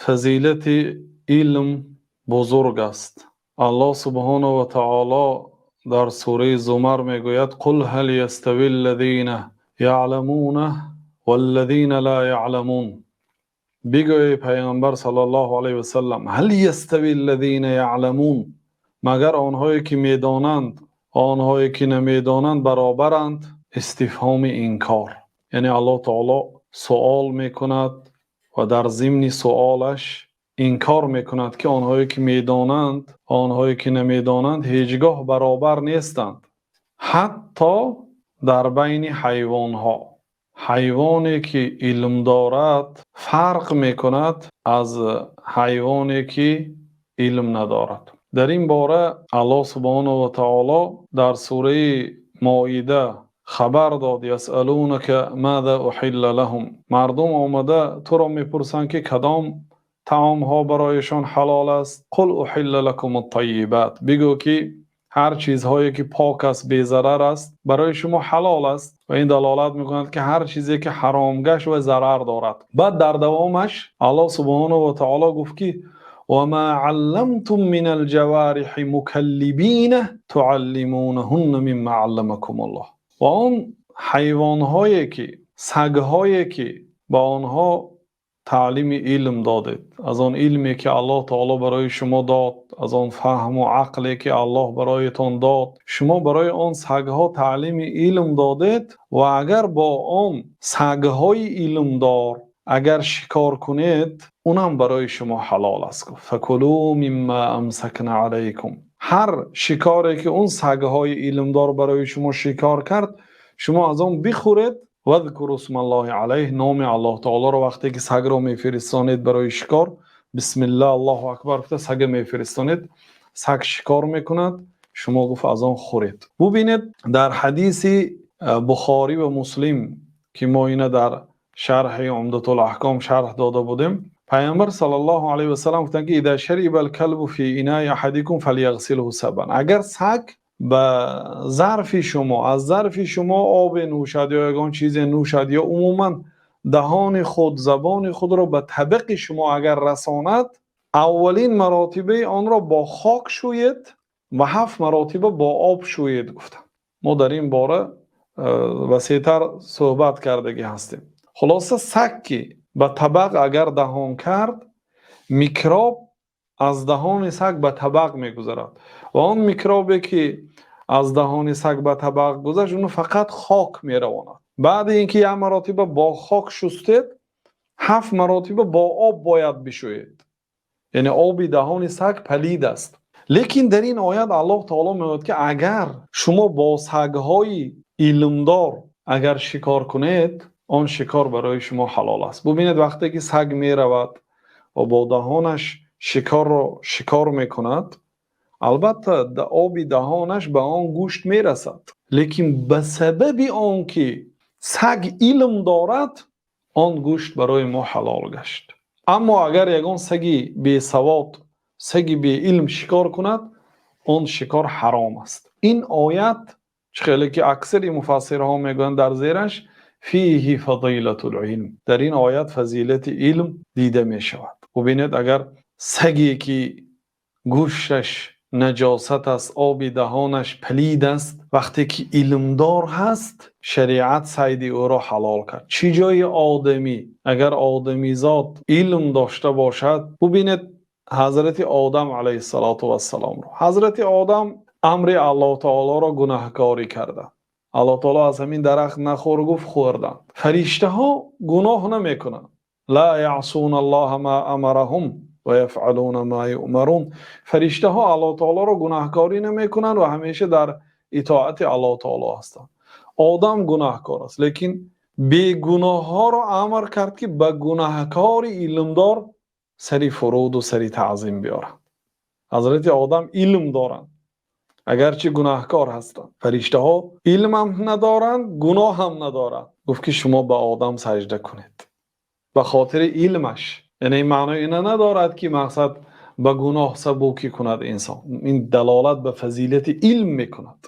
Фазилати илм бузург аст. Аллоҳ субҳонаҳу ва таъоло дар сураи Зумар мегӯяд: «Қул ҳал яставил-лазина яъламуна вал-лазина ло яъламун». Бигӯ эй Паёмбар саллаллоҳу алайҳи васаллам: ҳал яставил-лазина яъламун, магар онҳое ки медонанд ва онҳое ки намедонанд баробаранд? Истифҳоми инкор. Яъне Аллоҳ таъоло савол мекунад ва дар зимни саволаш инкор мекунад, ки онҳое ки медонанд ва онҳое ки намедонанд ҳеҷгоҳ баробар нестанд. Ҳатто дар байни ҳайвонҳо. Ҳайвоне ки илм дорад фарқ мекунад аз ҳайвоне ки илм надорад. Дар ин бора Аллоҳ субҳонаҳу ва таъоло дар сураи Моида хабар дод: «Ясалунака мозо уҳилла лаҳум». Мардум омада туро мепурсанд, ки кадом таомҳо барояшон ҳалол аст. «Қул уҳилла лакумут-таййибот». Бигӯ ки ҳар чизҳое ки пок аст, безарар аст, барои шумо ҳалол аст ва ин далолат мекунад, ки ҳар чизе ки ҳаром гашт ва зарар дорад. Баъд дар идомааш Аллоҳ субҳонаҳу ва таъоло гуфт, ки «Ва мо алламтум минал-ҷавориҳи мукаллибина туаллимунаҳунна миммо алламакумуллоҳ». Ва он ҳайвонҳое ки, сагҳое ки ба онҳо таълими илм додед, аз он илме ки Аллоҳ таъоло барои шумо дод, аз он фаҳм ва ақле ки Аллоҳ барояттон дод, шумо барои он сагҳо таълими илм додед ва агар бо он сагҳои илмдор агар шикор кунед, он ҳам барои шумо ҳалол аст. Гуфт: «Факулу миммо амсакна алайкум». Ҳар шикоре ки он сагҳои илмдор барои шумо шикор кард, шумо аз он бихӯред. «Вазкуру исмаллоҳи алайҳи», номи Аллоҳ таъолоро вақте ки сагро мефиристонед барои шикор, бисмиллоҳ, Аллоҳу акбар гуфта сагро мефиристонед, саг шикор мекунад, шумо, гуфт, аз он хӯред. Бубинед, дар ҳадиси Бухорӣ ва Муслим, ки мо инро дар шарҳи Умдатул-аҳком шарҳ дода будем, Паёмбар саллаллоҳу алайҳи васаллам гуфтанд, ки «Изо шарибал-калбу фӣ инои аҳадикум фалйағсилҳу сабъан». Агар саг ба зарфи шумо, аз зарфи шумо об нӯшад ё ягон чизе нӯшад ё умуман даҳони худ, забони худро ба табақи шумо агар расонад, аввалин маротиба онро бо хок шӯед ва ҳафт маротиба бо об шӯед, гуфтанд. Мо дар ин бора васеътар суҳбат кардагӣ ҳастем. Хулоса, саг ки ба табақ агар даҳон кард, микроб аз даҳони саг ба табақ мегузарад ва он микробе ки аз даҳони саг ба табақ гузашт, онро фақат хок меравонад. Баъд инки як маротиба бо хок шустед, ҳафт маротиба бо об бояд бишӯед. Яъне оби даҳони саг палид аст. Лекин дар ин оят Аллоҳ таъоло мегӯяд, ки агар шумо бо сагҳои илмдор агар шикор кунед, он шикор барои шумо ҳалол аст. Бубинед, вақте ки саг меравад ва бо даҳонаш шикорро шикор мекунад, албатта оби даҳонаш ба он гӯшт мерасад. Лекин ба сабаби он ки саг илм дорад, он гӯшт барои мо ҳалол гашт. Аммо агар ягон саги бесавод, саги беилм шикор кунад, он шикор ҳаром аст. Ин оят, хеле ки аксари муфассирҳо мегӯянд, дар зераш «фиҳи фазилатул-илм», дар ин оят фазилати илм дида мешавад. Бубинед, агар саге ки гӯшташ наҷосат аст, оби даҳонаш палид аст, вақте ки илмдор ҳаст, шариат сайди ӯро ҳалол кард. Чӣ ҷои одамӣ, агар одамизод илм дошта бошад. Бубинед Ҳазрати Одам алайҳиссалоту вассаломро. Ҳазрати Одам амри Аллоҳ таъолоро гунаҳкорӣ карданд. Аллоҳ таъоло аз ҳамин дарахт нахӯр гуфт, хӯрданд. Фариштаҳо гуноҳ намекунанд. «Ло яъсуналлоҳа мо амараҳум ва яфъалуна мо юъмарун». Фариштаҳо Аллоҳ таъолоро гунаҳкорӣ намекунанд ва ҳамеша дар итоати Аллоҳ таъоло ҳастанд. Одам гунаҳкор аст, лекин бегуноҳҳоро амр кард, ки ба гунаҳкори илмдор сари фуруд ва сари таъзим биёранд. Ҳазрати Одам илм доранд, агарчи гунаҳкор ҳастанд. Фариштаҳо илм ҳам надоранд, гуноҳ ҳам надоранд. Гуфт, ки шумо ба Одам саҷда кунед ба хотири илмаш. Яъне ин маънои ина надорад, ки мақсад ба гуноҳ сабукӣ кунад инсон. Ин далолат ба фазилати илм мекунад.